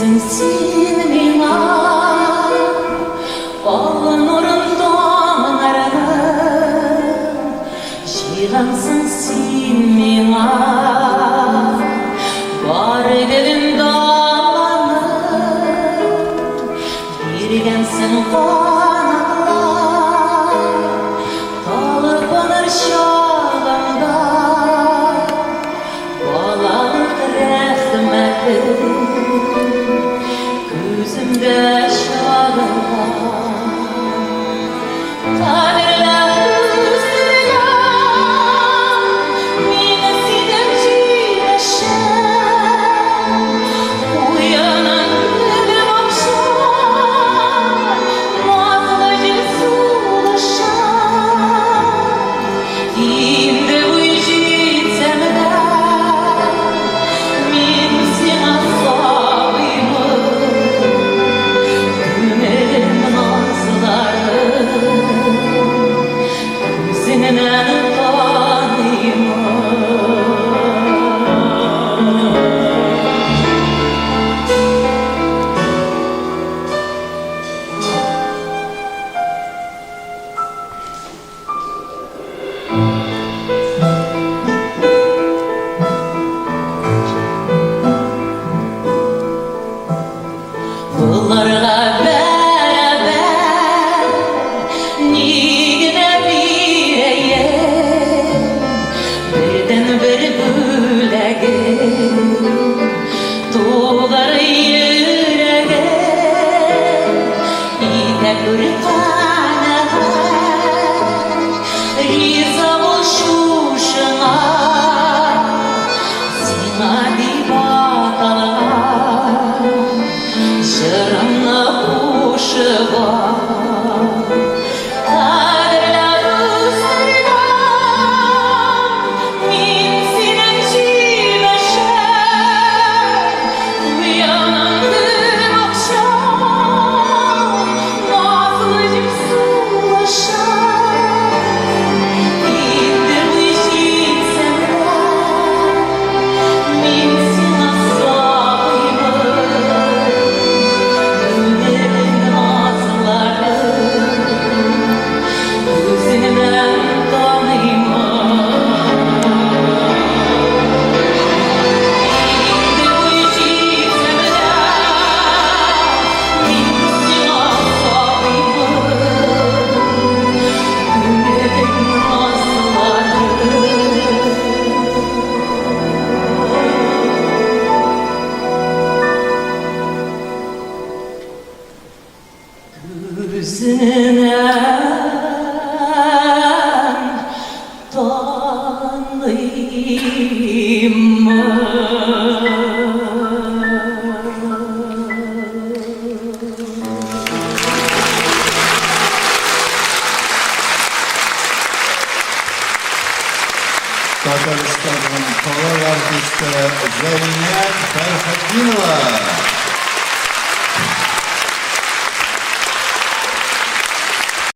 Җитәсең син миңа, Ал нурын таңнарның, Җыйгансың син миңа. Бар гөлен даланың, Биргәнсең канатлар, Талпыныр чагымда. Балалык рәхмәте Күземдә чагыла. Кадерләп үстергән Мин синең җимешем. Куенын гөлем акча, Назлы җил сулышым. Инде буй җитсәм дә, мин сиңа сабыймын. Күңелем назларын күзеңнән таныймын. Боларга бәрабәр ни генә бирәем, бердәнбер бүләгем, тугры йөрәгем, итә күр канәгать, риза бул шушыңа, сиңа дип аталган җырымны кушып ал. Кадерләп үстергән мин синең җимешең, Уяның гөл бакчаң, назлы җил сулышың. Инде буй җитсәм дә, мин сиңа сабыймын. Күңелең назларын күзеңнән таныймын. Инде буй җитсәм дә, мин сиңа сабыймын. Күңелең назларын Күзеннән таныймын. Татарстанның халык артисты Зәйнәб Фәрхетдинова.